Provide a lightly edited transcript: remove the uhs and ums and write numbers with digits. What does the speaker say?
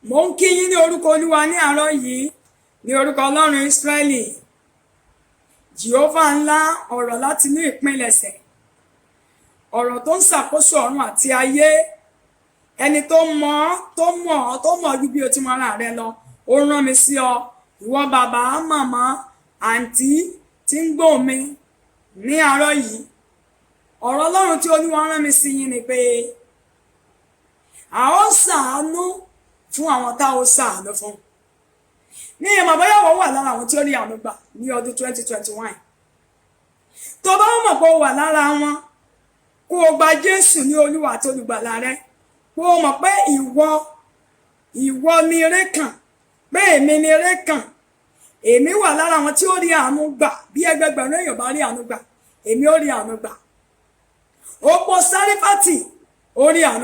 Mo ń kí yín ní orúkọ Olúwa ní àárọ̀ yìí, ní orúkọ Ọlọ́run Ísírẹ́lì, Jèhófà ńlá, ọ̀rọ̀ láti inú ìpilẹ̀ṣẹ̀, ọ̀rọ̀ tó ń ṣàkóso ọ̀run àti ayé, ẹni tó mọ̀ ọ́, tó mọ̀ ọ́, tó mọ̀ ju bí o ti mọ ara rẹ lọ. Ó rán mi sí ọ, ìwọ bàbá, màmá, àǹtí tí ń gbọ́ mi ní àárọ̀ yìí. Ọ̀rọ̀ Ọlọ́run tí Olúwa rán mi sí yín ni pé a ó ṣàánú fún àwọn tá ó ṣàánú fún. Mi ò mọ̀ bóyá wọ́n wà lára àwọn tí ó rí àánú gbà ní ọdún 2021. Tó bá mọ̀ pé ó wà lára wọn, kó o gba Jésù ní Olúwa àti Olùgbàlà rẹ, kó o mọ̀ pé ìwọ ni eré kàn, pé èmi ni eré kàn, èmi wà lára àwọn tí ó rí àánú gbà. Bí ẹgbẹgbẹ̀rún èèyàn bá rí àánú gbà, èmi ó rí àánú gbà. Opó Sárífátì ó rí àánú.